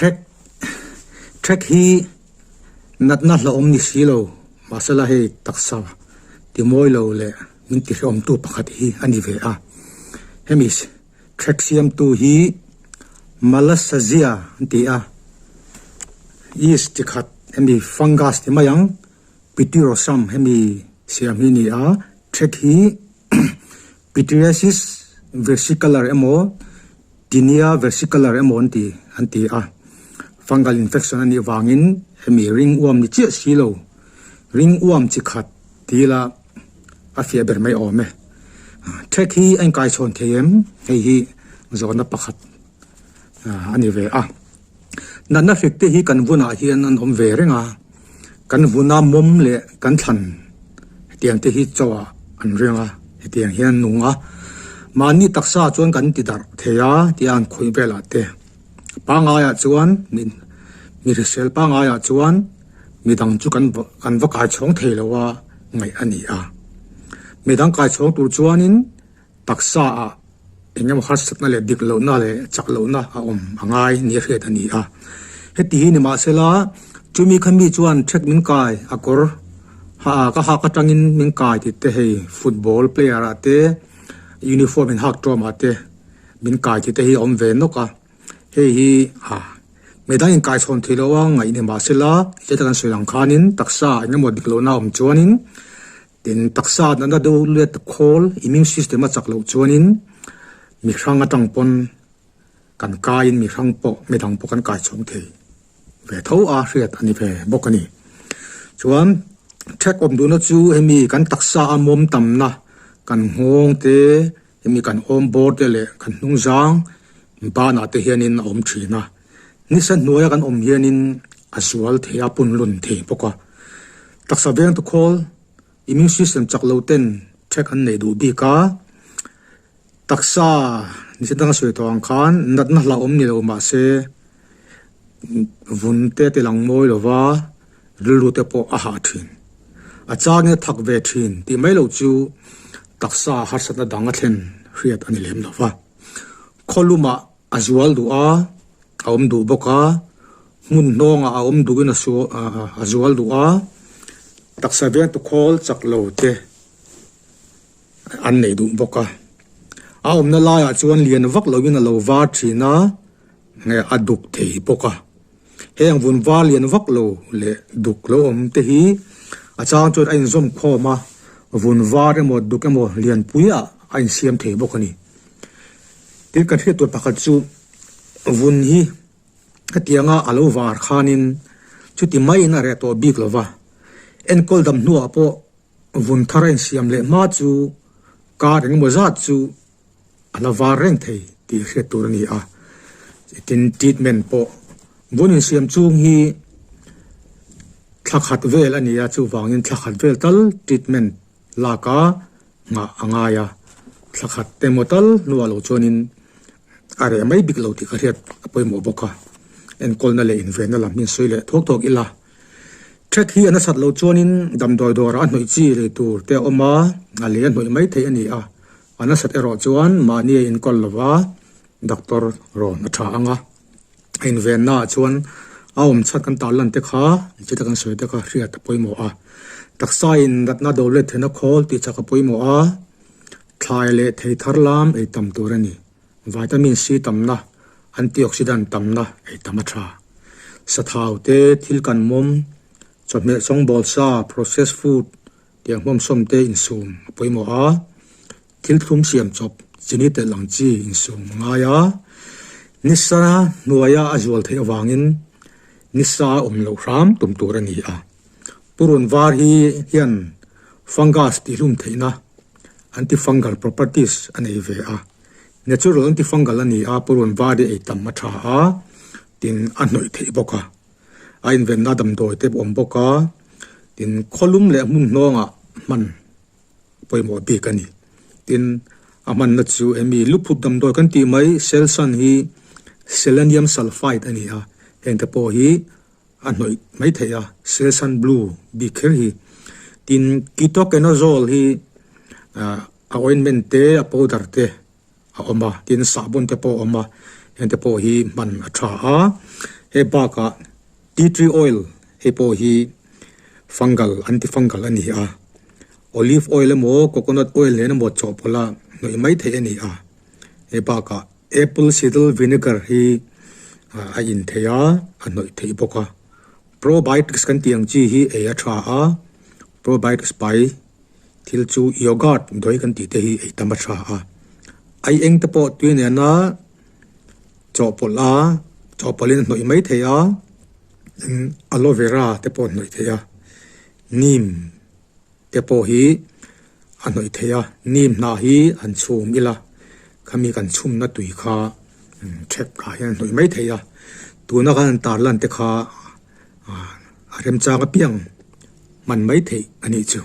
Trek Trek hi natna hlauhawm ni si lo, mahsela hei taksa timawi lo leh min tihrehawmtu pakhat hi a ni ve a. Hemi trek siamtu hi Malassezia an ti a, yeast chi khat hemi fungus ti mai ang, Pityrossum hemi siam hi a ni a, trek hi Pityriasis versicolor emaw Tinea versicolor emaw an ti an ti a, fungal infection a nih vangin hemi ringworm ni chiah si lo, ringworm chi khat ti ila a fiah ber mai awm e. Thek hi a inkaichhawn thei em? Hei hi zawhna pakhat a ni ve a. Natna hrik te hi kan vunah hian an awm ve reng a, kan vuna mawm leh kan thlan hetiang te hi chaw ah an ring a, hetiang hian nung a, mahni taksa chuan kan ti darh thei a tia an khawih velah te pangai ah chuan mi mi hrisel pangai ah chuan midang chu kan kan va kai chhawng thei lo a ngaih a ni a, midang kai chhawng tur chuanin. Taksa ah eng emaw harsatna leh dik lohna leh chak lohna a awm a ngai ni a hriat a ni a. Heti hi nimahsela chumi kha mi chuan trek min kai a kawr ha ka hak atangin min kai tih te hei football player ah te uniform in hak tawm ah te min kai tih te hi a awm ve nawk a. Hei hi a midang in kaichhawn thei lo a ngaih nimahsela heta kan sawi ang khanin taksa eng emaw dik lohna a awm chuanin Tin, taksa natna deuh let khawl, immune system a chak loh chuanin mi hrang atang pawn kan kaiin mi hrang pawh mi dang pawh kan kai chhawng thei ve tho a hriat a ni ve bawk a ni. Chuan ṭhek awm duhna chu hemi kan taksa a mawm tamna kan nghawng te, hemi kan awm bawr te leh kan hnungzang banah te hianin a awm thin a. Nisa hnuaia kan awm hianin a zual thei a, punlun thei bawk a. Taksa veng tu khawl, immune system chak lo ten ṭhek an neih duh bik a. Taksa nisa danga sawi tawh ang khan natna hlauhawm ni lo mahse vun te ti lang mawi lo va, rilru te pawh a hah thin. A changin a thak ve thin tih mai loh chu taksa harsatna dang a thlen hriat a ni lem lo va. Khawlumah A zual duh a, a awm duh bawk a, hmun hnawngah a awm duhin a a zual duh a, taksa veng tukhawl chak lo te an nei duh bawk a. A awmna laiah chuan lian vak loin a lo var thin a, nge a duk thei bawk a. Heng vun var lian vak lo leh duk lo awm te hi a chang chuan a inzawm khawm a, vun var emaw duk emaw lianpui ah a insiam thei bawk a ni. Tin kan hriat tur pakhat chu vun hi hetianga a lo var khanin chuti maiin a reh tawh bik lo va, enkawl dam hnuah pawh vun thar a insiam leh hma chu kar engemaw zat chu a la var reng thei tih hriat tur a ni a. Tin treatment pawh vun insiam chung hi thla khat vel a ni a, chuvangin thla khat vel tal treatment lak a nghah a ngai a, thla khat emaw tal hnuah lo chuanin a reh mai bik lo tih ka hriat a pawimawh bawk a, enkawlna leh invenna lam hi an sawi leh thuak thuak ila. Ṭhek hi a nasat loh chuanin damdawi dawrah a hnawih chi lei tur te a awm a, a lei a hnawih mai theih a ni a, a nasat erawh chuan mahni a inkawl lova doctor rawn a ṭha ang a, a invennaah chuan a awm chhan kan tarlan te kha chita kan sawi te kha hriat a pawimawh a, taksa in natna do let theihna khawl tih chak a pawimawh a, thlai leh thei thar lam ei tam tur a ni, vitamin C tamna, antioxidant tamna ei tam a tha. Sathau te, thil kan mawm, chawhmeh sawngbawl sa, processed food, tiang hmawmsawm te insum a pawimawh a, Thil thlum siam chawp chini telh ang chi insum a ngai a, nisa hnuaia a zual theih avangin nisa a awm loh hram tum tur a ni a. Purun var hi hian fungus tihhlum theihna, antifungal properties, a nei ve a. Natural antifungal a ni a, purun var hi ei tam a tha a, tin a hnawih theih bawk a. A invenna damdawi te pawh a awm bawk a, tin khawlum leh hmun hnawngah hman pawimawh bik a ni. Tin, a hmanna chu hemi luphut damdawi kan tih mai Selsun hi Selenium Sulfide a ni a, hengte pawh hi a hnawih mai theih a, Selsun Blue bik kher hi. Tin, Ketoconazole hi a ointment te, a powder te a awm a, tin sahbawn te pawh a awm a, hengte pawh hi hman a tha a. Hei bakah tea tree oil hei pawh hi fungal anti fungal a ni a, olive oil emaw coconut oil nen emaw chawhpawlh a hnawih mai theih a ni a. Hei bakah apple cider vinegar hi a in theih a, a hnawih theih bawk a. Probiotics kan tih ang chi hi ei a tha a, probiotics pai thil chu yogurt dawi kan tih te hi ei tam a tha a. Ai eng te pawh tui nena chawhpawlh a, chawhpawlhin a hnawih mai thei a, aloe vera te pawh a hnawih thei a, neem te pawh hi a hnawih thei a, neem hnah hi han chhum ila khami kan chhumna tui kha thek ah hian a hnawih mai thei a, tuna kan han tarlan te kha a remchang apiang hman mai theih a nih chu.